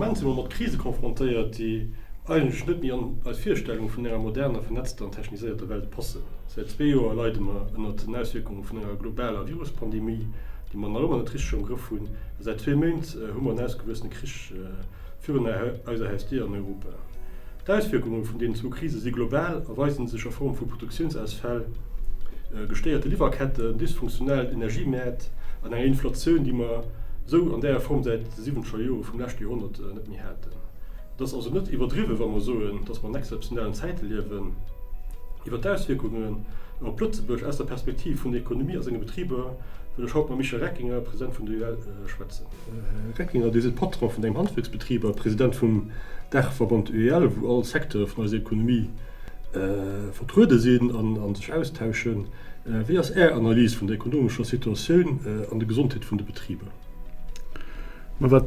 Moment si mer mat Krise konfrontéiert, déi eigentlech net méi an eis Virstellung vun enger moderner, vernetzter an techniséierter Welt passen. Säit zwee Joer leide mer ënnert den Auswierkunge vun enger globaler Viruspandemie, déi mer nach ëmmer net richteg am Grëff hunn. A säit zwee Méint hu mer en ausgewuessene Krich virun eiser Hausdier an Europa. D'Auswierkunge vun deenen zwou Krise si global a weisen sech a Form vu Produktiounsausfäll, gestéierte Liwwerketten, dysfunktionalen Energiemäert an enger Inflatioun, déi mer esou an däer Form säit de siwwenzeger Jore vum leschte Joerhonnert net méi haten. Et ass also net iwwerdriwwen, wa mer soen, dass mer an exzeptionellen Zäite liewen. Iwwer d'Auswierkungen op Lëtzebuerg aus der Perspektiv vun der Ekonomie a senge Betriber wëll ech haut mam Michel Reckinger, President vun der UEL, schwätzen. Här Reckinger, Dir sidd Patron vun engem Handwierksbetrib a President vum Daachverband UEL, wou all Secteure vun eiser Ekonomie vertruede sinn a sech austauschen. Wéi ass Är Analys vun der ekonomescher Situatioun an der Gesondheet vun de Betriber? Ma wat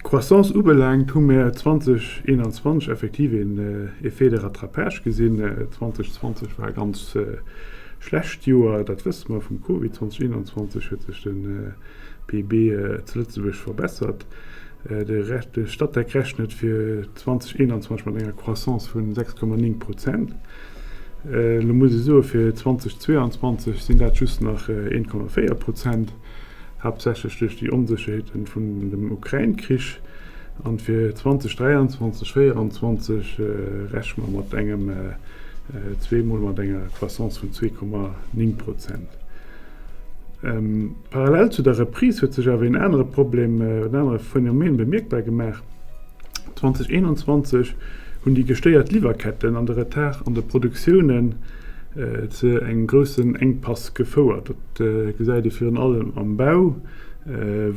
d'Croissance ubelaangt, hu mir 2021 effektiv een Effet de rattrapage gesinn. 2020 war e ganz schlecht Joer, dat wësse mer vum Covid. 2021 huet sech de PIB zu Lëtzebuerg verbessert. De Statec rechnet fir 2021 mat enger Croissance vu 6,9 Prozent. Elo muss ee soen, fir 2022 sinn dat just nach 1,4 Prozent, haaptsächlech duerch déi Onsécherheeten vun dem Ukrain-Krich. An fir 2023, 2024 rechne mer mat engem zweemol mat enger Croissance vun 2,9 Prozent. Parallel zu der Reprise huet sech awer een anere Problem, en anere Phänomen bemierkbar gemaach. 2021 hunn déi gestéiert Liwwerketten an de Retard an de Produktiounen ze engem groussen Enkpass gefouert. Dat gesäit ee virun allem am Bau,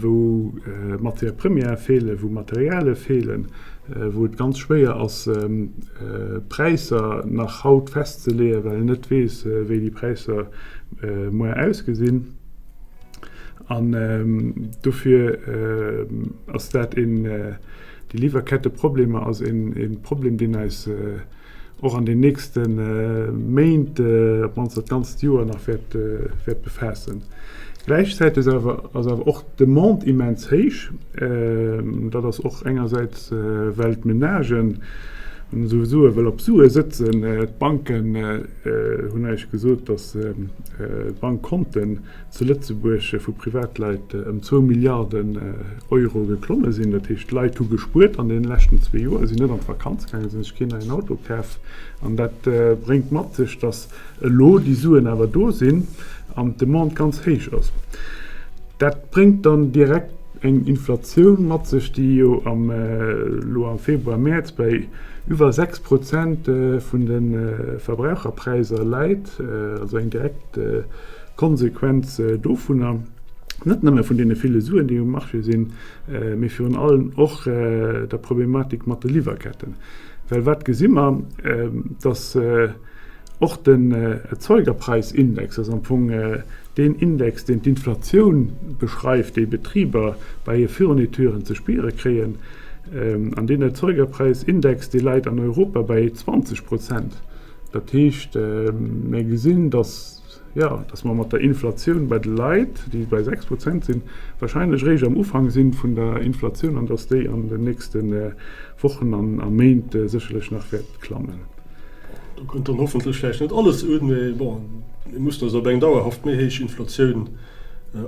wou Matières premières feelen, wou Materialie feelen, wou et ganz schwéier ass, Präisser nach haut festzeleeën, well een net weess, wéi déi Präisser muer ausgesinn. An dofir ass dat een, déi Liwwerketteproblemer ass een Problem, deen eis och an den nächste Méint, op d'mannst dat ganzt Joer nach wäert befaassen. Gläichzäiteg awer ass awer och d'Demande immens héich. Dat ass och engersäits, well d'Menagen souwisou ewell op Sue sëtzen. D'Banken hunn eis gesot, datt d'Bankkonten zu Lëtzebuerg vu Privatleit ëm zwou Milliarden Euro geklomme sinn. Dat heescht, d'Leit hu gespuert an deene leschten zwee Joer, sinn net an d'Vakanz gaangen, sinn sech keen neien Auto kaf. An dat bréngt mat sech, datt elo déi Suen awer do sinn an d'Demande ganz héich ass. Dat bréngt dann direkt eng Inflatioun mat sech, déi jo am elo am Februar, Mäerz bei iwwer 6 Prozent vun de Verbraucherpräisser läit, also eng direkt Konsequenz dovunner, net nëmme vun deene ville Suen, déi um Marché sinn, mee virun allem och der Problematik mat de Liwwerketten. Well wat gesi mer? Dass och den Erzeugerpreisindex, dat ass am Fong deen Index, deen d'Inflatioun beschreift, déi Betriber bei hir Fournituren ze spiere kréien, an deen Erzeugerpreisindex, dee läit an Europa bei 20 Prozent. Dat heescht, mir gesinn, dass, jo, dass mer mat der Inflatioun bei de Leit, déi bei 6 Prozent sinn, wahrscheinlech eréischt am Ufank si vun der Inflatioun an dass déi an den nächste Wochen a Méint sécherlech nach wäert klammen. Do kënnt dann hoffentlech vläicht net alles un, mee bon, mir mussen eis op eng dauerhaft méi héich Inflatioun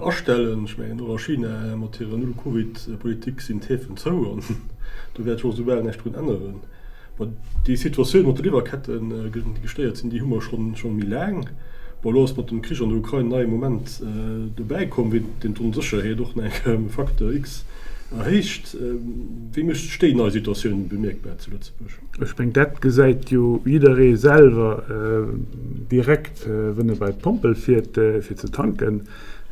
astellen. Ech mengen, och a China mat hirer Null-Covid-Politik sinn d'Häfen zou an do wäert sech och esoubal näischt drun änneren. Bon, déi Situatioun mat de Liwwerketten, déi gestéiert sinn, déi hu mer schonn méi laang. Bon, elo ass mat dem Krich an der Ukrain en neie Moment dobäi komm, deen d'Onsécherheet och nach eng Kéier ëm e Facteur X erhéicht. Wéi mécht sech déi nei Situatioun bemierkbar zu Lëtzebuerg? Ech meng, dat gesäit jo jidderee selwer direkt, wën e bei d'Pompel fiert, fir ze tanken.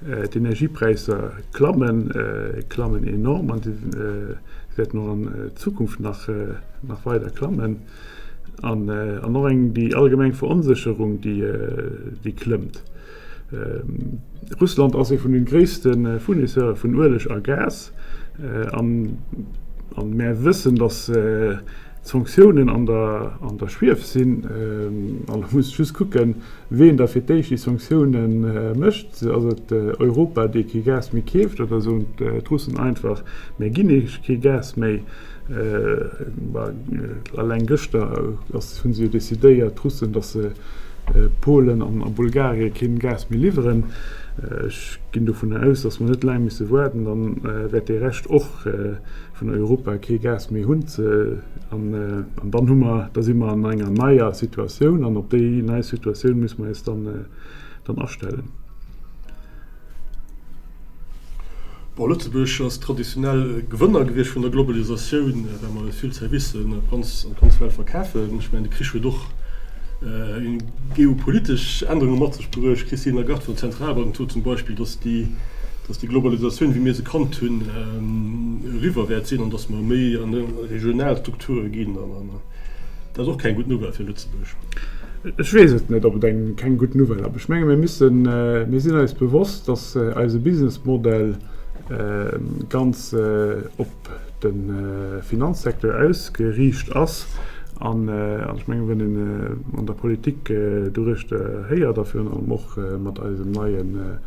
D'Energiepräisser klammen, klammen enorm an se wäerten och an Zukunft nach nach weider klammen. An an och eng déi allgemeng Veronsécherung, déi déi klëmmt. Russland ass ee vun de gréisste Fournisseure vun Ueleg a Gas an an mär wëssen, datt. Sanktiounen an der, an der Schwief sinn. An da muss ech just kucken, ween da fir d'éischt déi Sanktioune mécht. Ass et Europa, dee kee Gas méi keeft, oder soen d'Russen einfach, Mir ginn Iech kee Gas méi? Alleng gëschter ass, hu se jo decidéiert, d'Russen, datt se Polen an a Bulgarie keen Gas méi liwweren. Ech ginn dovunner aus, datt mer net laang misse waarden, dann wäert dee Rescht och vun Europa kee Gas méi hunn. An dann hu mer, da si mer an enger neier Situatioun an op déi nei Situatioun musse mer eis dann dann astellen. Bon, Lëtzebuerg ass traditionell Gewënner gewiescht vun der Globalisatioun, well mer vill Servicen op ganz, an d'ganz Welt verkafen. Ech mengen, de Krich huet och geopolitesch Ännerunge mat sech bruecht. D'Christine Lagarde vun der Zentralbank sot zum Beispill, datt déi, datt déi Globalisatioun, wéi mir se kannt hunn, eriwwer wäert sinn an datt mer méi an regional Strukture ginn. An dat ass och keng gutt Nouvelle fir Lëtzebuerg. Ech weess et net, ob et eng keng gutt Nouvelle ass. Ech menge mir müssen, mir sinn eis bewosst, datt eise Businessmodell ganz op de Finanzsecteur ausgeriicht ass. An ech menge wenn een an der Politik doruechter héiert a virun allem och mat eisem neien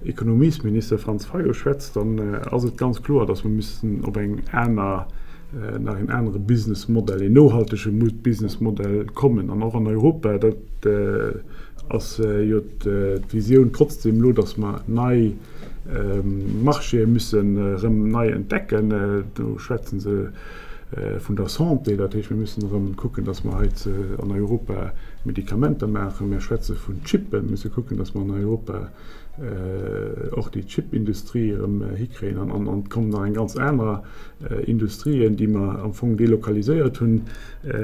Ekonomiesminister Franz Fayot schwätzt, dann ass et ganz kloer, datt mer müssen op eng aner, nach een anere Businessmodell, een nohaltege Businessmodell kommen. An och an Europa, dat ass jo d'Visioun trotzdem elo, datt mer nei Marchéë müssen erëm nei entdecken. Do schwätze se vun der Santé, dat heescht, mir müssen erëm kucken, datt mer hei an Europa Medikamenter maachen. Mir schwätze vun Chippen, mir müsse kucken, datt mer an Europa och déi Chipindustrie erëm hikréien. An et kommen nach eng ganz aner Industrien, déi mer am Fong delokaliséiert hunn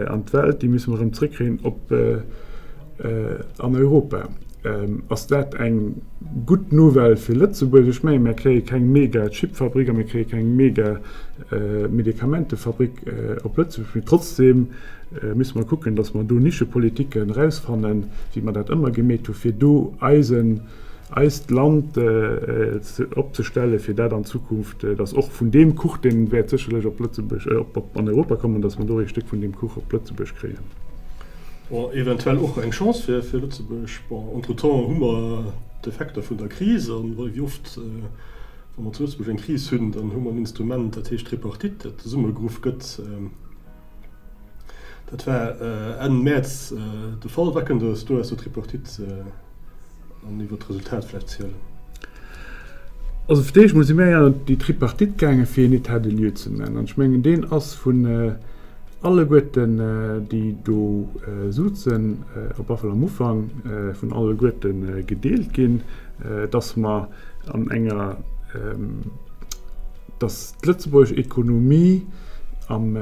an d'Welt, déi müsse mer erëm zréckkréien op an Europa. Ass dat eng gutt Nouvelle fir Lëtzebuerg? Ech mengen, mir kréie keng mega Chipfabrik a mir kréie keng mega Medikamentefabrik op Lëtzebuerg. Mee trotzdeem musse mer kucken, datt mer do Nischepolitiken erausfannen, wéi mer dat ëmmer gemeet hu fir do eisen, eist Land opzestellen, fir dat an Zukunft, datt och vun deem Kuch, dee wäert sécherlech op Lëtzebuerg, op an Europa kommen, datt mer do ee Stéck vun deem Kuch op Lëtzebuerg kréien. Bon, eventuell och eng Chance fir fir Lëtzebuerg. Bon, entretemps hu mer d'Effekter vun der Kris an wéi oft, wa mer zu Lëtzebuerg eng Kris hunn, dann hu mer en Instrument, dat heescht Tripartite, dat zesummegeruff gëtt. Dat war Enn Mäerz de Fall. Wat kënnt Der eis do aus der Tripartite an iwwert d'Resultat vläicht zielen? Also fir d'éischt mol si mir jo an déi Tripartite gaange fir een État des lieux ze maachen. An ech mengen, deen ass vun alleguerten, déi do suzen, op alle Fall am Ufank vun alleguerte gedeelt ginn, dass mer an enger, dass d'lëtzebuergesch Ekonomie am,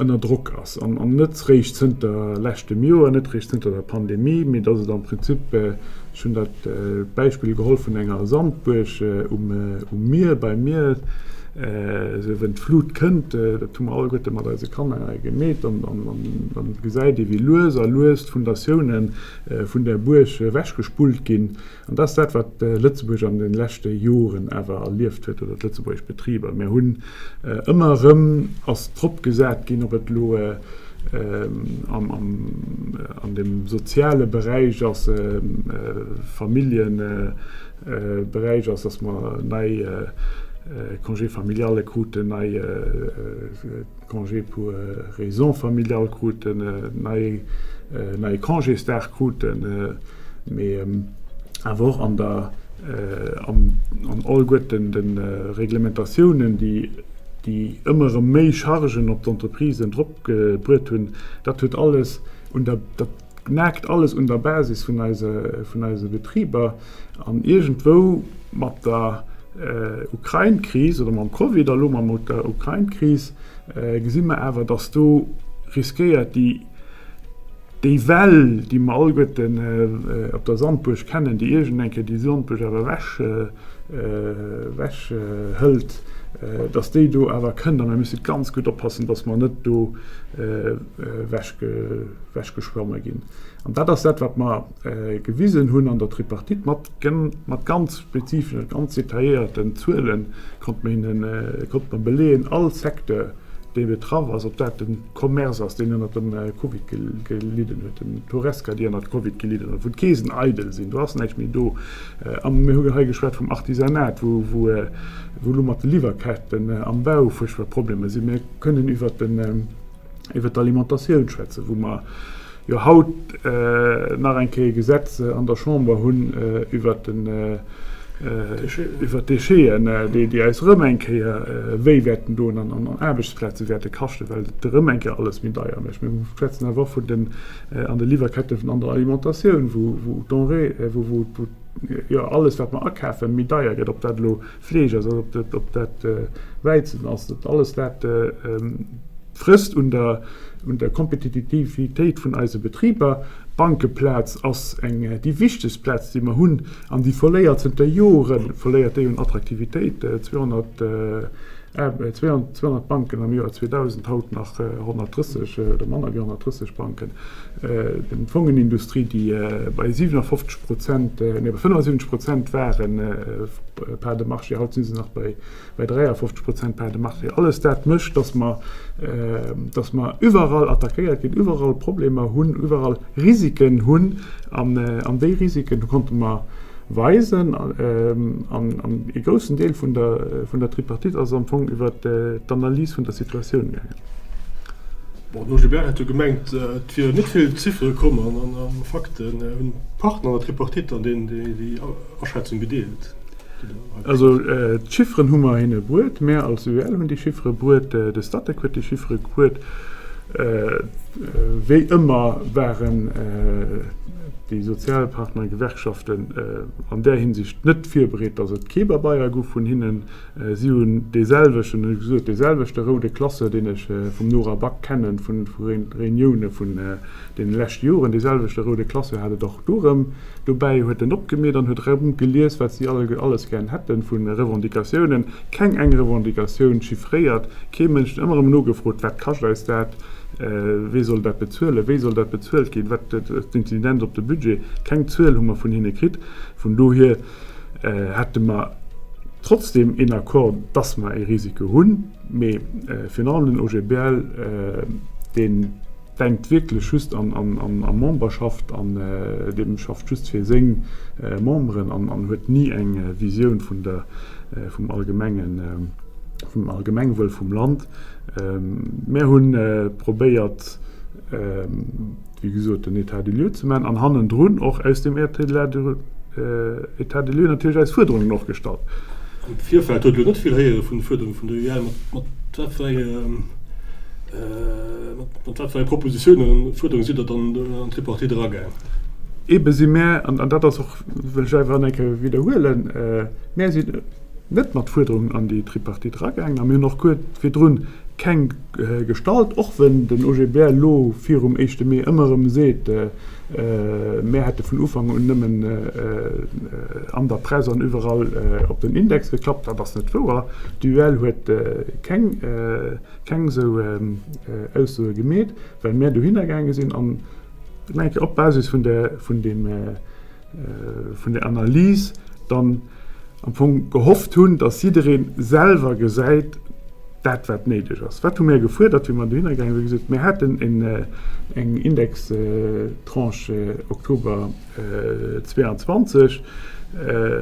ënner Drock ass an net réischt zënter leschtem Joer, net réischt zënter der Pandemie, mee dass et am Prinzip, ech hunn dat Beispill geholl vun enger Sandbuerg um Mier, beim Mier, esou wenn d'Flut kënnt, dat hu mer alleguerte mat eise Kanner gemeet, dann gesäit ee wéi lues a lues d'Fundatioune vun där Buerg ewechgespullt ginn. An dat ass dat, wat Lëtzebuerg an de leschte Joren awer erlieft huet, oder d'lëtzebuergesch Betriber. Mir hunn ëmmer erëm ass drop gesat ginn, ob et elo an dem soziale Beräich ass, Familljeberäich ass, dass mer nei Congé familiale kruten, nei Congé pour raisons familiales kruten, neie Congésdag kruten. Mee awer och an der, an alleguerten de Reglementatiounen, déi, déi ëmmer erëm méi Chargen op d'Entreprisen dropgebruet hunn, dat huet alles un der, dat naagt alles un der Basis vun eise, vun eise Betriber. An iergendwou mat der Ukrain-Kris oder mam Covid a lo mam der Ukrain-Kris gesi mer awer, datt do riskéiert déi, Déi Well, déi mer alleguerten op der Sandbuerg kennen, déi iergend eng Kéier déi Sandbuerg awer ewech, ewech hëlt, dass déi do awer kënnt. A mir musse ganz gutt oppassen, dass mer net do ewech, ewechgeschwamme ginn. An dat ass dat, wat mer gewisen hunn an der Tripartite, mat, mat ganz spezifeschen, ganz detailléierten Zuelen konnte mer hinnen, konnte mer beleeën, all Secteur. dee betraff ass, ob dat de Commerce ass, deen ënnert dem Covid gelidden huet, d'Horesca, déi ënnert Covid gelidden huet, wou d'Keesen eidel sinn, do ass näischt méi do. A mir hu hei geschwat vum Artisanat, wou elo mat de Liwwerketten am Bau fuerchtbar Problemer sinn. Mir kënnen iwwert d'Alimentatioun schwätzen, wou mer jo haut nach eng Kéier e Gesetz an der Chamber hunn iwwert den, iwwert d'Décheten, déi eis erëm eng Kéier wéi wäerten doen an an Aarbechtsplaze wäerte kaschten, well et erëm eng Kéier alles méi deier mécht. Mir schwätzen awer och vun den, an de Liwwerketten an der Alimentatioun, wou, wou d'Denrée, wou, wou, jo, alles wat mer akafen, méi deier gëtt, ob dat elo Fleesch ass, ob dat, ob dat Wäizen ass, dat alles dat frësst un der, un der Kompetitivitéit vun eise Betriber. D'Bankeplaz ass eng, déi wichtegst Plaz, déi mer hunn, an déi verléiert zënter Jore verléiert déi un Attraktivitéit. 200, 200 Banken am Joer 2000, haut nach 130 oder manner wéi 130 Banken. D'Fongenindustrie, déi bei 57 Prozent, nee bei 75 Prozent waren, Part de marché, haut si se nach bei 53 Prozent Part de marché. Alles dat mécht, datt mer, datt mer iwwerall attackéiert ginn, iwwerall Problemer hunn, iwwerall Risiken hunn. An, an déi Risiken konnte mer weisen. An e groussen Deel vun der, vun der Tripartite ass am Fong iwwer d'Analys vun der Situatioun gaangen. Bon, den OGBL hat jo gemengt, et wieren net vill Ziffere komm an a Fakten. Hunn d'Partner an der Tripartite dann déi Aschätzung gedeelt? Also d'Chifferen hu mer hinne bruet. Mär als UEL hunn déi Chiffere bruet, de Statec huet déi Chiffere bruet. Wéi ëmmer waren déi Sozialpartner, Gewerkschaften an där Hinsicht net virbereet, datt et kee Babeier gouf vun hinnen. Si hunn dee selwechten, hu gesot, dee selwechte roude Classeur, deen ech vum Nora Back kennen, vu Reunioune vun deene leschte Joren, dee selwechte roude Classeur hat et och do erëm dobäi, huet en opgemeet an huet erëm gelies, wat si alles gären hätten vu Revendicatiounen. Keng eng Revendicatioun chiffréiert, kee Mënsch, ëmmer erëm nogefrot, wat kascht eis dat, wee soll dat bezuelen, wéi soll dat bezuelt ginn, wat ass d'Inzidenz op de Budget. Keng Zuel hu mer vun hinne kritt. Vun dohier hätte mer trotzdem een Accord, dass mer ee Risiko hunn, mee virun allem den OGBL, deen denkt wierklech just an Memberschaft an dee schafft just fir seng Memberen an huet ni eng Visioun vun der, vum allgemengen, vum Allgemengwuel vum Land. Mär hu probéiert, wéi gesot, den État des lieux ze maachen an hannendrun och aus dem État des lieux natierlech eis Fuerderungen och gestallt. Am Virfeld huet elo net vill héiere vun de Fuerderunge vun der UEL. Mat wat fir enge, mat wat fir enge Propositiounen an Fuerderunge sidd Der dann an d'Tripartite eragaang? Eebe si mär, an dat ass och, wëll ech einfach nach eng Kéier widderhuelen, mär sinn net mat Fuerderungen an déi Tripartite eragaangen a mir hunn och guer virdrun keng gestallt, och wenn den OGBL elo virum éischte Mee ëmmer erëm seet, mär hätte vun Ufank un nëmmen an der Press an iwwerall op den Index geklappt. Dat ass net wouer. D'UEL huet keng keng esou Aussoe gemeet, well mär dohinner gaange sinn an op Basis vun der vun deem vun der Analys dann am Fong gehofft hunn, dass jidderee selwer gesäit, dat wat néideg ass. Wat hu mär gefuerdert, wéi mer dohinner gaange sinn? Gesot, mir hätten eng Indextranche Oktober 22.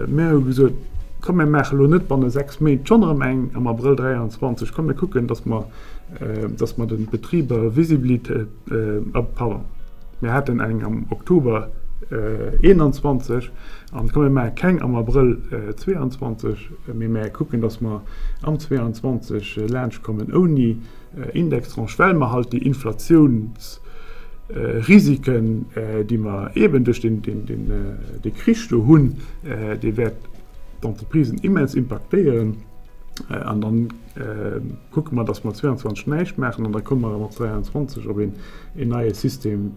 Mir hu gesot, komm mir maache lo net banne 6 Méint schonn erëm eng am Abrëll 23, komm mir kucken, dass mer, dass mer de Betriber Visibilité, pardon, mir haten eng am Oktober 21 an komm mir maache keng am Abrëll 22, mee mär kucken, datt mer am 22 laanschtkommen ouni Indextranche, well mer halt déi Inflatiounsrisiken, déi mer eeben duerch dee Krich do hunn, dee wäert d'Entreprisen immens impaktéieren an dann, Kucke mer, datt mer 22 näischt maachen an da komme mer erëm op 23 op een neie System,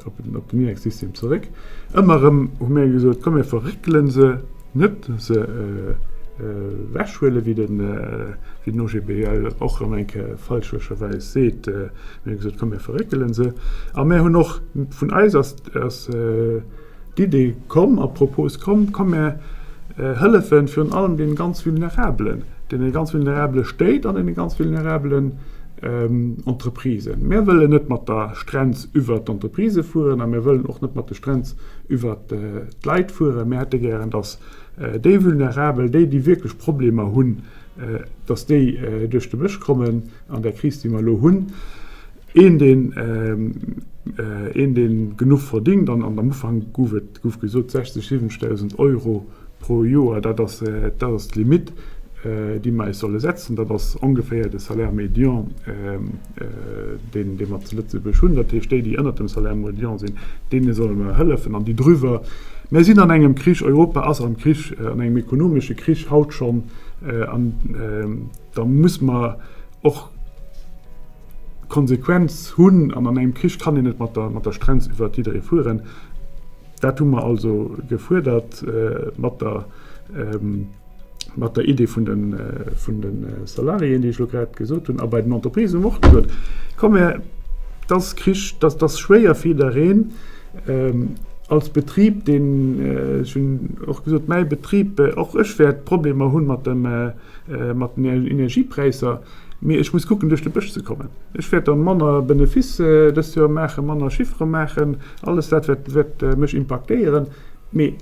op den Indexsystem zeréck. Ëmmer erëm hu mir gesot, komm mir verréckele se, net se ewechhuelen, wéi den OGBL och erëm eng Kéier falschlecherweis seet. Mir hu gesot, komm mir verréckele se. A mir hunn och, vun eis ass D'Idee komm a Propos komm, komm mär hëllefen virun allem deene ganz Vulnerabelen, deene ganz vulnerabele Stéit an deene ganz vulnerabelen. Entreprisen. Mär wëllen net mat der Strenz iwwert d'Entreprisë fueren a mär wëllen och net mat de Strenz iwwert d'Leit fueren. Mär hätte gären, datt déi Vulnerabel, déi, déi wierklech Problemer hunn, datt déi duerch de Bësch kommen an där Kris, déi mer elo hunn. Een, deen, een, dee genuch verdingt, an am Ufank gouf et, gouf gesot 60, 70.000 Euro, Pro Joer, dat ass, dat ass d'Limitt, déi mer eis solle setzen. Dat ass ongeféier de Salaire médian, deen, dee mer zu Lëtzebuerg hunn. Dat heescht, déi, déi ënnert dem Salaire médian sinn, deene solle mer hëllefen an déi drüwer. Mir sinn an engem Krich, Europa ass am Krich, an engem ekonomesche Krich haut schonn, an da muss mer och Konsequenz hunn. An an engem Krich kann een net mat der, mat der Strenz iwwert jidderee fueren. Dat hu mer also gefuerdert mat der, mat der Idee vun de, vun de Salariéen, déi ech elo grad gesot hunn. A bei den Entreprisen hu mer och gesot, Komm mir, et ass Krich, dat ass schwéier fir jiddereen als Betrib, deen, ech hunn och gesot, mäi Betrib, och ech wäert Problemer hunn mat dem, mat den Energiepräisser. Mee ech muss kucken, duerch de Bësch ze kommen. Ech wäert dann manner Benefice dëst Joer maachen, manner Chiffere maachen. Alles dat wäert, wäert mech impaktéieren. Mee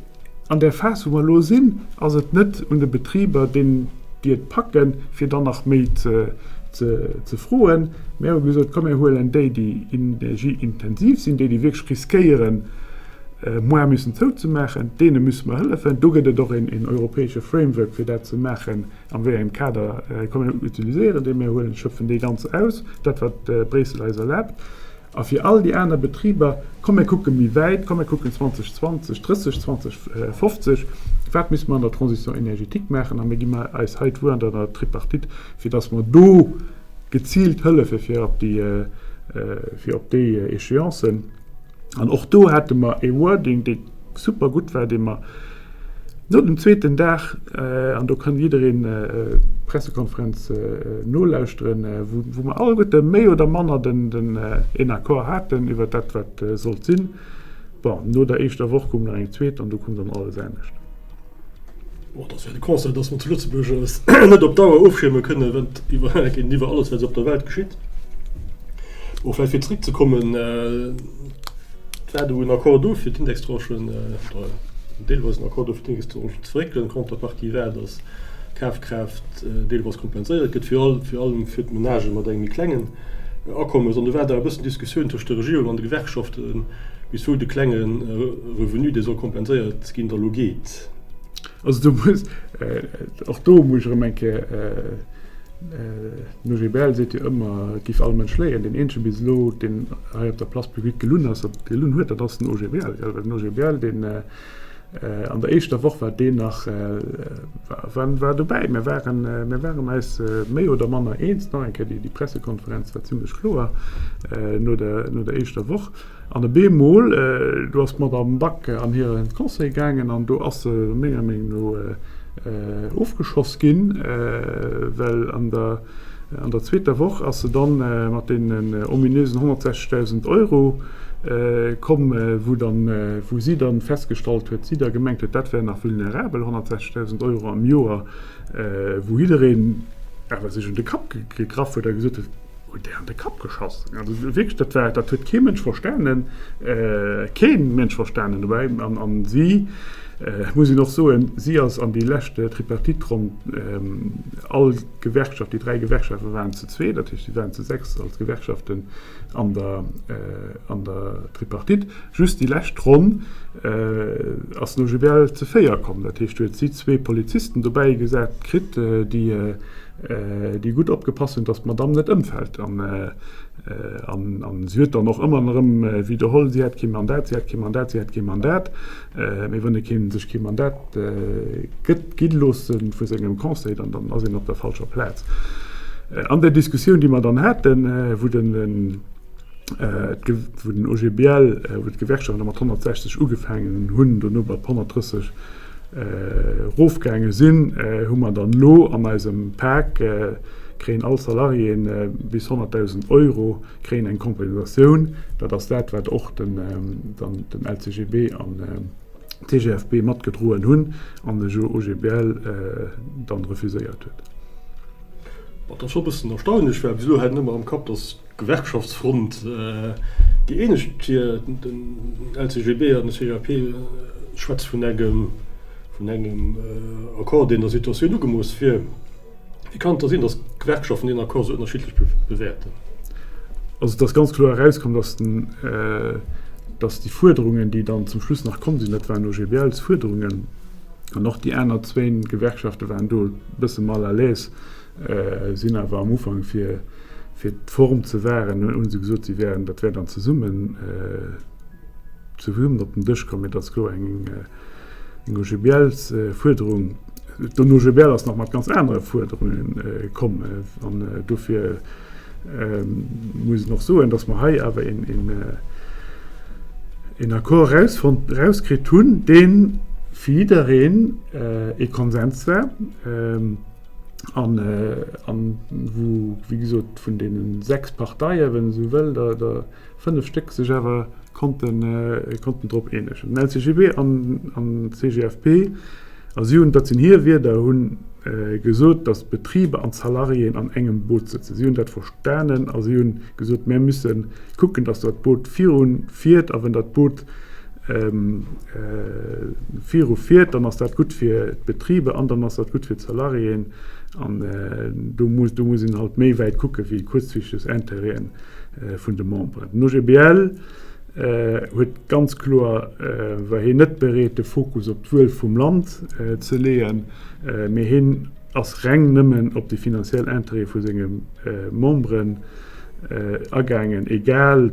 an där Phas, wou mer elo sinn, ass et net un de Betriber, deen, déi et packen, fir dann nach méi ze, ze, ze froen. Mir hu gesot, Komm, mir huelen déi, déi energieintensiv sinn, déi, déi wierklech riskéieren, moar müssen zouzemaachen, deene müsse mer hëllefen. Do gëtt et och een, een europäesche Framework, fir dat ze maachen. An wéi engem Kader komm mir utiliséieren dee, mir huelen, schöpfen dee ganz aus, dat wat Bréissel eis erlaabt. A fir all déi aner Betriber, komm mir kucke méi wäit, komm mir kucken 2020, 30, 2050, wat müsse mer an der Transition énergétique maachen a mir gi mer eis hei d'Wuer an der Tripartite, fir datt mer do geziilt hëllefe fir op déi, fir op déi Échéancen. An och do hate mer e Wording, dee super gutt war, dee mer no dem zweeten Dag, an do kann jiddereen d'Pressekonferenz nolauschteren, wou mer alleguerte méi oder manner den een Accord haten iwwert dat, wat sollt sinn. Bon, no der éischter Woch koum nach eng zweet an do koum dann alles anescht. Bon, dat ass jo de Constat, dass mer zu Lëtzebuerg eis net op Dauer ofschierme kënne géintiwwer alles, wat op der Welt geschitt. Bon, vläicht fir zréckzekommen, et war do en Accord do fir d'Indextranchen, oder deelweis en Accord do fir d'Indextranchen ze verréckelen. D'Contrepartie war, dass d'Kafkraaft deelweis kompenséiert gëtt, fir all, fir allem fir d'Menagë mat engem méi klengen Akommes. An do war da e bëssen Diskussioun tëscht der Regierung an de Gewerkschaften, bis wou de klenge Revenu, dee soll kompenséiert ginn, da lo geet. Also do muss, och do muss ech erëm eng Kéier, den OGBL seet jo ëmmer, et géif all Mënsch léien. Deen eenzege bis elo, deen hei op der Place publique gelunn ass, gelunn huet, dat ass den OGBL. Well den OGBL, deen an der éischter Woch war deen nach, war, war dobäi. Mir waren, mir waren eis méi oder manner eens. Nach eng Kéier, déi Pressekonferenz war zimlech kloer no der, no der éischter Woch. An op eemol, do ass d'Madame Back an hire Conseil gaangen an do ass se menger Meenung no ofgeschoss ginn, well an der, an der zweeter Woch ass se dann mat deenen ominösen 160.000 Euro komm, wou dann, wou si dann festgestallt huet, si da gemengt huet, dat wär nach vulnerabel, 160.000 Euro am Joer, wou jiddereen awer sech un de Kapp gegraff huet a gesot huet, Huet där an de Kapp geschoss. Also wierklech, dat war, dat huet kee Mënsch verstanen, kee Mënsch verstanen dobäi. An, an si, muss een och soen, si ass an déi lescht Tripartite-Ronn, all Gewerkschaft, déi 3 Gewerkschafte waren zu zwee, dat heescht, si waren zu 6 als Gewerkschaften an der, an der Tripartite. Just déi lescht Ronn ass den OGBL zu 4 komm. Dat heescht, do huet si zwee Polizisten dobäi gesat kritt, déi, déi gutt opgepasst hunn, dass d'Madamm net ëmfält. An, an si huet dann och ëmmer erëm widderholl, si hätt kee Mandat, si hätt kee Mandat, si hätt kee Mandat. Mee wann ee keen, sech kee Mandat gëtt, gi loosse vu sengem Conseil, dann, dann ass een op der falscher Plaz. An där Diskussioun, déi mer dann haten, wou den, wou den OGBL, wou d'Gewerkschaften da mat 160 ugefaangen hunn, dono mat 130 erofgaange sinn, hu mer dann elo an eisem Pak, kréien all Salariéen bis 100.000 Euro kréien eng Kompensatioun. Dat ass dat, wat och den LCGB an d'CGFP matgedroen hunn an de OGBL dann refuséiert huet. Wat ass scho e bëssen erstaunlech, well bis elo hat een ëmmer am Kapp, datt d'Gewerkschaftsfront déi eenegt wier. Den LCGB an de CGFP schwätzt vun engem vun engem Accord, deen der Situatioun ugemooss wier. Wéi kann et da sinn, datt d'Gewerkschaften deen Accord esou ënnerschiddlech bewäerten? Also et ass ganz kloer erauskomm, datt den, datt déi Fuerderungen, déi dann zum Schluss nach komm sinn, dat waren OGBLs-Fuerderungen, An och déi aner zwéin Gewerkschafte waren do e bësse mal à l'aise, sinn awer am Ufank, fir fir d'Form ze wahren, hu se gesot, si wären, dat wär dann zesummen, zesummen op den Dësch komm. Mee dat ass kloer eng eng OGBL-Fuerderung. Den OGBL ass nach mat ganz anere Fuerderunge komm. An dofir muss een och soen, datt mer hei awer een Accord erausfonnt, erauskritt hunn, dee fir jiddereen ee Konsens war an wou, wéi gesot, vun deene 6 Parteien, wann een esou wëll, der 5 Stéck sech awer konnten drop eenegen. Den LCGB an d'CGFP, a si hunn, dat sinn hir Wierder, hu gesot, datt d'Betriber an d'Salariéen an engem Boot sëtzen. Si hunn dat verstanen a si hu gesot, Mär musse kucken, datt dat Boot viru fiert a wann dat Boot viru fiert, dann ass dat gutt fir d'Betriber an dann ass dat gutt fir d'Salariéen. An do muss een halt méi wäit kucke wéi kuerzsichteg Intérêten. vun de Memberen. Den OGBL huet ganz kloer, war hien net bereet de Fokus op d'Wuel vum Land ze leeën, mee hien ass reng nëmmen op déi finanziell Intérêtë vu senge Memberen agaangen, egal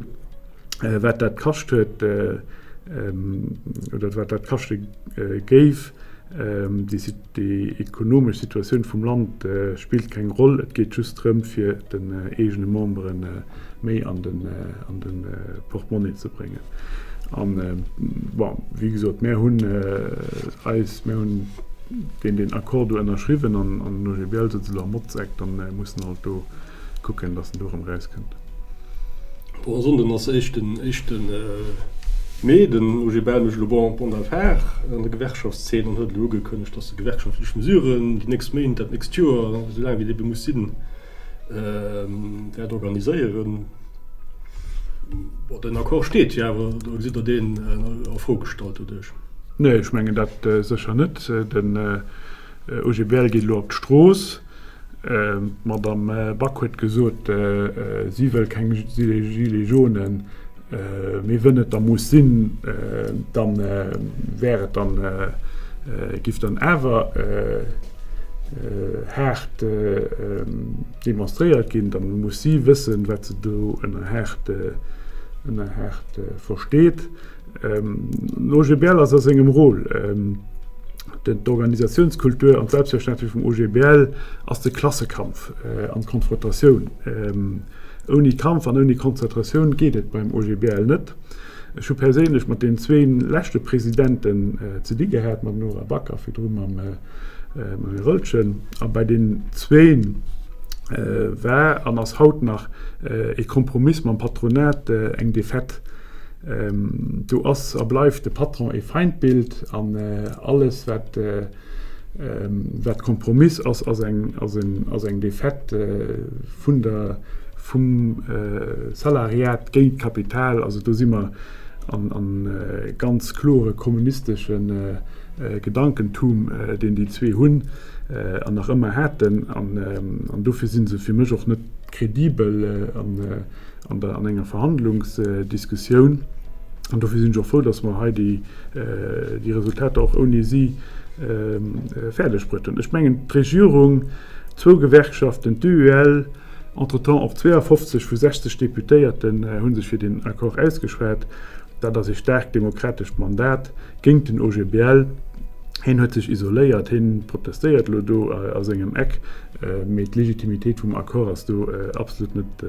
wat dat kascht huet oder wat dat kaschte géif. Déi ekonomesch Situatioun vum Land spillt keng Roll, et geet just drëm fir den eegene Membere méi an de Portmonni ze bréngen. An bon, wéi gesot, mär hunn eis, mär hunn deen deen Accord do ënnerschriwwen an den OGBL sëtzt elo am Motzeck, dann muss en halt do kucken, datt en do erëm erauskënnt. Bon, e Sonnden ass éischten, éischten Mee. Den OGBL mécht elo bon, bande à part an der Gewerkschaftszeen an huet elo ugekënnegt, datt se gewerkschaftlech Mesuren déi nächst Méint, dat nächst Joer, esou laang wéi et ebe muss sinn, wäert organiséieren. Bon, den Accord steet jo awer, oder gesitt Der deen a Fro gestallt doduerch? Nee, ech mengen dat sécher net. Den OGBL geet elo op d'Strooss. D'Madame Back huet gesot, si wëll keng Gilets jaunes, mee wënn et da muss sinn, da wär et dann, giff dann awer haart demonstréiert ginn. Da muss si wëssen, wat se do ënner haart, ënner haart versteet. Den OGBL ass a sengem Rôle. D'Organisatiounskultur an d'Selbstverständlech vum OGBL ass de Klassekampf an d'Konfrontatioun. Ouni Kampf an ouni Konzentratioun geet et beim OGBL net. Ech hu perséinlech mat den zwéin leschte Presidenten ze di gehat, mam Nora Back a virdru mam Här Roeltgen. A bei den zwéin war an ass haut nach ee Kompromiss mam Patronat eng Defaite. Do ass a bleift de Patron ee Feindbild an alles wat wat Kompromiss ass, ass eng ass en ass eng Defaite vun der vum Salariat géint d'Kapital. Also do si mer an an ganz klore kommunistesche Gedankentum, deen déi zwee hunn an nach ëmmer haten an an dofir si se fir mech och net kredibel an an der, an enger Verhandlungsdiskussioun. An dofir sinn ech och frou, dass mer hei déi, déi Resultater och ouni si fäerdeg bruet hunn. Ech mengen, d'Regierung, zwou Gewerkschaften, d'UEL, entretemps och 52 vu 60 Deputéierten hu sech fir deen Accord ausgeschwat. Dat ass ee staarkt demokratescht Mandat géint den OGBL. Hien huet sech isoléiert, hien protestéiert elo do a sengem Eck. Mee d'Legitimitéit vum Accord ass do absolut net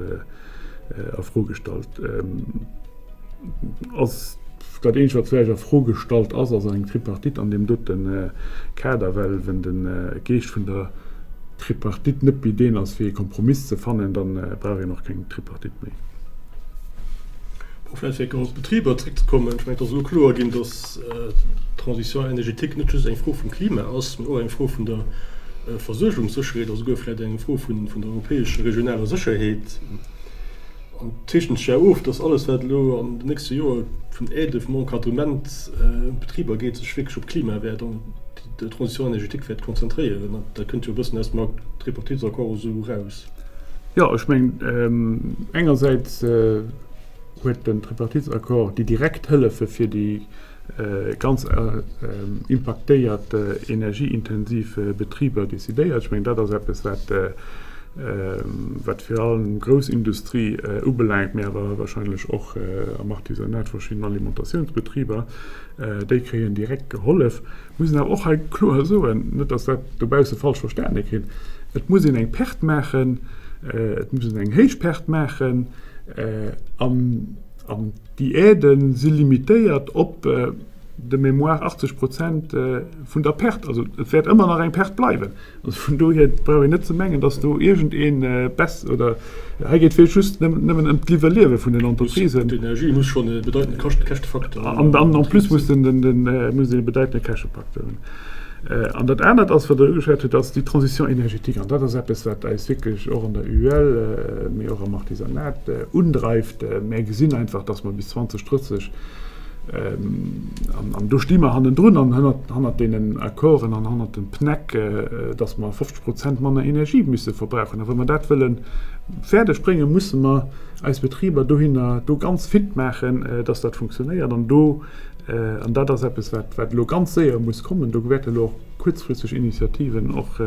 a Fro gestallt. Ass dat eenzegt, wat vläicht a Fro gestallt ass, ass eng Tripartite an deem dote Kader, well wenn de Geescht vun der Tripartite net méi deen ass, fir ee Kompromiss ze fannen, da brauch een och keng Tripartite méi. Bon, vläicht fir op d'Betriber zréckzekommen, Ech mengen, et ass elo kloer ginn, datt d'Transition énergétique net just eng Fro vum Klima ass, mee och eng Fro vun der. Versuergungssécherheet a souguer vläicht eng Fro vun der europäescher regionaler Sécherheet. An et zeechent sech ja of, dass alles, wat elo an den nächste Joer vun Aide, vum Encadrement un d'Betriber geet, sech wierklech op d'Klima wäert an d'Transition énergétique wäert konzentréieren. An dat kënnt jo e bëssen aus dem Tripartitesaccord esou eraus. Jo, ech mengen, engersäits huet den Tripartitesaccord déi direkt Hëllefe fir déi ganz impaktéiert energieintensiv Betriber decidéiert. Ech mengen, dat ass eppes, wat wat virun allem d'Groussindustrie ubelaangt, mee awer wahrscheinlech och am Artisanat verschidden Alimentatiounsbetriber, déi kréien direkt gehollef. Muss een awer och hei kloer soen, net datt dat dobausse falsch verstane kritt, Et muss een eng Perte maachen, et muss een eng héich Perte maachen an déi Aidë si limitéiert op de mémoire 80 Prozent vun der Perte. Also et wäert ëmmer nach eng Perte bleiwen. Also vun dohier brauch een net ze mengen, datt do iergendee bess oder hei geet wierklech just nëmmen ëm d'Iwwerliewe vun den Entreprisen. D'Energie muss schonn e bedeitende Käschtefaktor hunn. An en plus muss den muss een e bedeitende Käschtefaktor hunn. An dat anert ass, wat Der ugeschwat hutt, ass déi Transition énergétique. An dat ass eppes, wat eis wierklech och an der UEL, mee och am Artisanat undreift. Mär gesinn einfach, datt mer bis 2030, An do sti mer hannendrun an hannert deenen Accorden an hannert dem PNEC, dass mer 50 Prozent manner Energie musse verbrauchen. A wa mer dat wëlle fäerdeg bréngen, musse mer eis Betriber dohinner, do ganz fit maachen, dass dat funktionéiert. An do, an dat ass eppes, wat elo ganz séier muss kommen, do wäerte elo och kuerzfristeg Initiativen och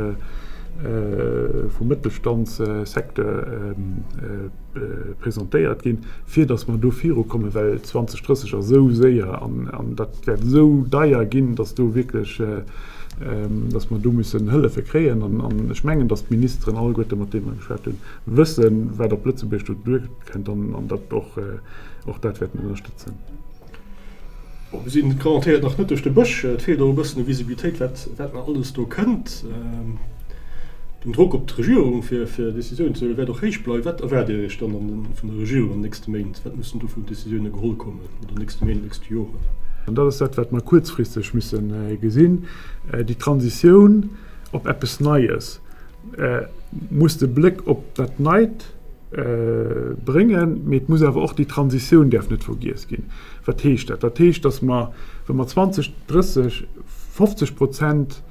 vum Mëttelstandssecteur presentéiert ginn, fir datt mer do virukommen, well 2030 ass esou séier an dat wäert esou deier ginn, datt do wierklech, datt mer do mussen Hëllefe kréien. An ech mengen, datt d'Ministeren alleguerte, mat deene mer geschwat hunn, wëssen, wat op Lëtzebuerg do duerkënnt an dat och dat wäerten ënnerstëtzen. Bon, mir sinn garantéiert nach net duerch de Bësch. Et feelt och e bëssen u Visibilitéit, wat wat nach alles do kënnt. Den Drock op d'Regierung, fir fir Decisiounen ze huelen, wäert och héich bleiwen. Wat erwaart Dir Iech dann an den, vun der Regierung an den nächste Méint? Wat mussen do vun Decisiounen geholl kommen an den nächste Méint, nächste Joren? An dat ass dat, wat mer kuerzfristeg musse gesinn. Déi Transitioun op eppes Neies muss de Bléck op dat Neit bréngen, mee et muss awer och déi Transitioun däerf net vergiess ginn. Wat heescht dat? Dat heescht, datt mer, wa mer 2030 50 Prozent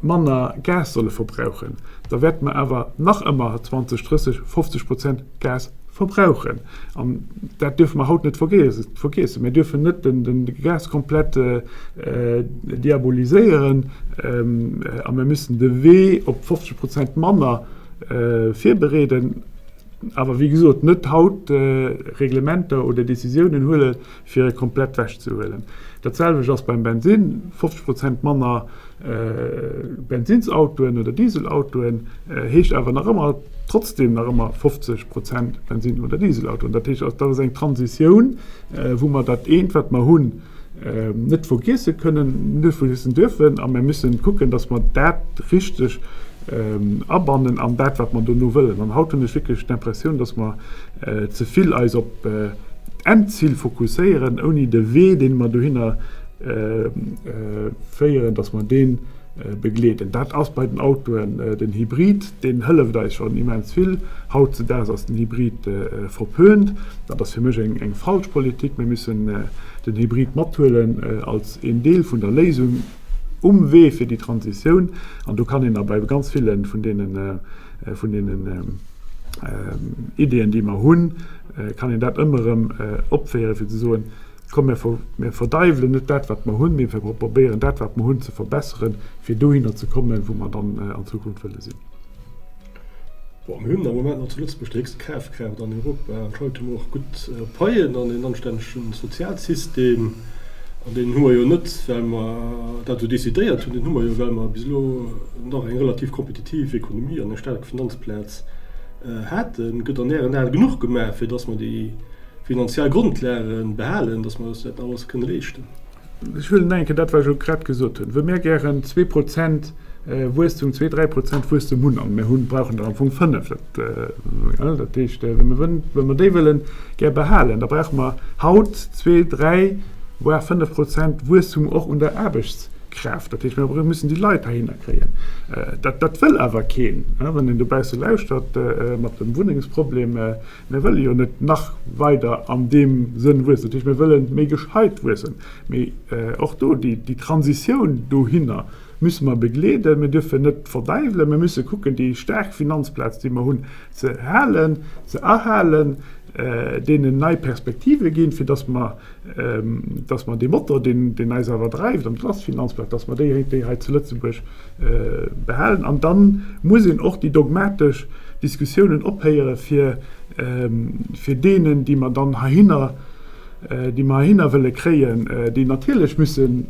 manner Gas solle verbrauchen, da wäerte mer awer nach ëmmer 2030 50 Prozent Gas verbrauchen. An dat dierfe mer haut net vergiessen. Mir dierfen net de Gas komplett diaboliséieren a mir müssen de Wee op 50 Prozent manner virbereeden. Awer wéi gesot, net haut Reglementer oder Décisiounen huele fir e komplett wechzehuelen. Dat selwecht ass beim Bensinn, 50 Prozent manner Bensinnsautoen oder Dieselautoen heescht awer nach ëmmer trotzdem nach ëmmer 50 Prozent Bensinn oder Dieselautoen. Dat heescht, dat ass eng Transitioun, wou mer dat eent, wat mer hunn, net vergiesse kënnen, net vergiessen dürfen a mir müssen kucken, dass mer dat richteg abannen an dat, wat mer dono wëllen. An haut hunn ech wierklech d'Impressioun, dass mer ze vill eis op d'Endzil fokusséieren, ouni de Wee, dee mer dohinner féieren, dass mer dee begleeden. Dat ass bei den Autoen den Hybrid, deen hëlleft eis schonn immens vill. Hautzedaags ass den Hybrid verpönt. Dat ass fir mech eng falsch Politik. Mir müssen den Hybrid mathuelen als een Deel vun der Léisung um Wee fir déi Transitioun. An do kann een a bei ganz ville vun deenen, vun deenen Ideeën, déi mer hunn, kann een dat ëmmer erëm opféieren, fir ze soen, Komm, mir verdeiwelen net dat, wat mer hunn, mee mir probéieren dat, wat mer hunn, ze verbesseren, fir dohinner ze kommen, wou mer dann an Zukunft wëlle sinn. Bon, mir hunn am Moment nach zu Lëtzebuerg déi héchste Kafkraaft an Europa. Anscheinend hu mer och gutt Paien an een anstännege Sozialsystem. An deen hu mer jo net, well mer dat esou decidéiert hunn, deen hu mer jo, well mer bis elo nach eng relativ kompetitiv Ekonomie an eng staark Finanzplaz haten. Gëtt an Ären Aen genuch gemaach, fir datt mer déi finanziell Grondlage behalen, dass mer eis dat alles kënne leeschten. Ech wëll nach eng Kéier dat, wat ech elo grad gesot hunn, Wa mir gären 2 Prozent Wuesstum, zwee, 3 Prozent Wuesstum hunn, a mir hunn, brauchen der am Fong fënnef, dat, dat heescht, wa mir wëllen, wa mer déi wëllen gär behalen, da brauche mer haut zwee, dräi, voire 5 Prozent Wuesstum och un der Aarbechtskraaft. Aarbechtskraaft. Dat heescht, mir müssen déi Leit heihinner kréien. Dat, dat wëll awer keen, wann een dobausse lauschtert mat dem Wunnengsproblem. Mir wëlle jo net nach weider an deem Sënn wuessen. Dat heescht, mir wëlle méi gescheit wuessen. Mee och do, déi Transitioun dohinner müsse mer begleeden. Mir dürfen net verdäiwelen. Mir müsse kucken, déi staark Finanzplaz, déi mer hunn, ze halen, ze erhalen, deenen nei Perspektive ginn, fir dass mer, dass mer dee Motor, deen, deen eis awer dreift, an dat ass d'Finanzplaz, dass mer déi, déi hei zu Lëtzebuerg behalen. An da muss een och déi dogmatesch Diskussiounen ophéiere fir, fir deenen, déi mer dann heihinner, déi mer heihinner wëlle kréien, déi natierlech müssen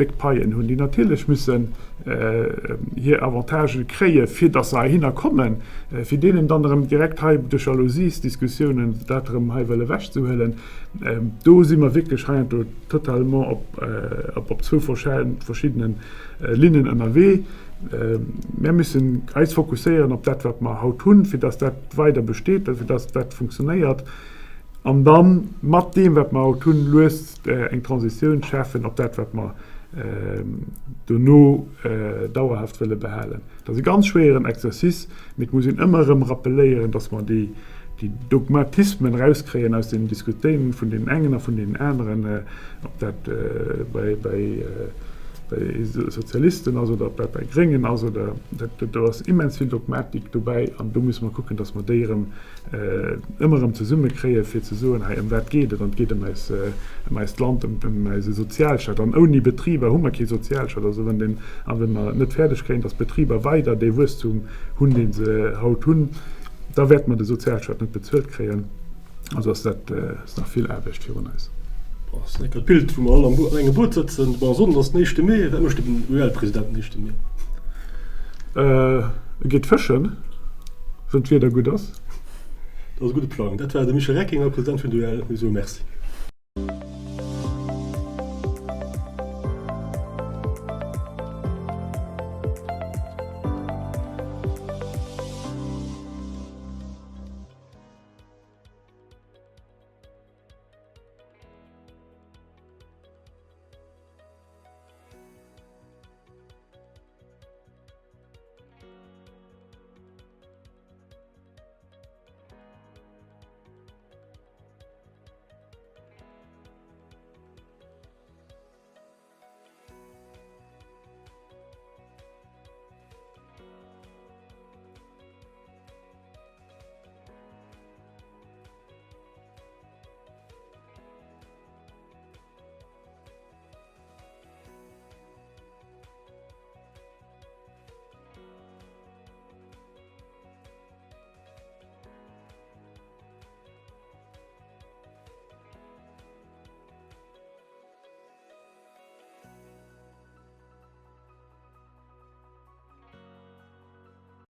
déck Paien hunn, déi natierlech müssen hir Avantagë kréien, fir datt se heihinner kommen, fir deenen dann erëm direkt hei duerch Jalousiesdiskussiounen dat erëm hei wëlle ewechzehuelen, do si mer wierklech heiansdo totalement op zwou verschiddene Linnen ënnerwee. Mir müssen eis fokusséieren op dat, wat mer haut hunn, fir datt dat weider besteet, fir datt dat funktionéiert. An da mat deem, wat mer haut hunn, lues eng Transitioun schafen op dat, wat mer dono dauerhaft wëlle behalen. Dat ass e ganz schwéieren Exercice, mee et muss een ëmmer erëm rappeléieren, dass mer déi Dogmatismen erauskréien aus den Diskutéinen vun deenen engen a vun deenen aneren, ob dat bei Sozialisten ass oder ob dat bei Gréngen ass oder do ass immens vill Dogmatik dobäi an do musse mer kucken, dass mer déi erëm ëmmer erëm zesumme kréien, fir ze soen, hei ëm wat geet et? An et geet ëm eis, ëm eist Land, ëm, ëm eise Sozialstaat. An ouni Betriber hu mer kee Sozialstaat. Also wann den, a wa mer net fäerdeg kréien, datt d'Betriber weider dee Wuesstum hunn, dee se haut hunn, da wäerte mer de Sozialstaat net bezuelt kréien. Also ass dat, ass nach vill Aarbecht virun eis. Bon, ass lecker d'Bild, wou mer all am an engem Boot sëtzen. Bon, Sonnden ass den éischte Mee. Wat mécht den UEL-President den éischte Mee? E geet fëschen. Wann d'Wieder gutt ass. Dat ass e gudde Plang. Dat war de Michel Reckinger, President vun der UEL. Mir soe Merci.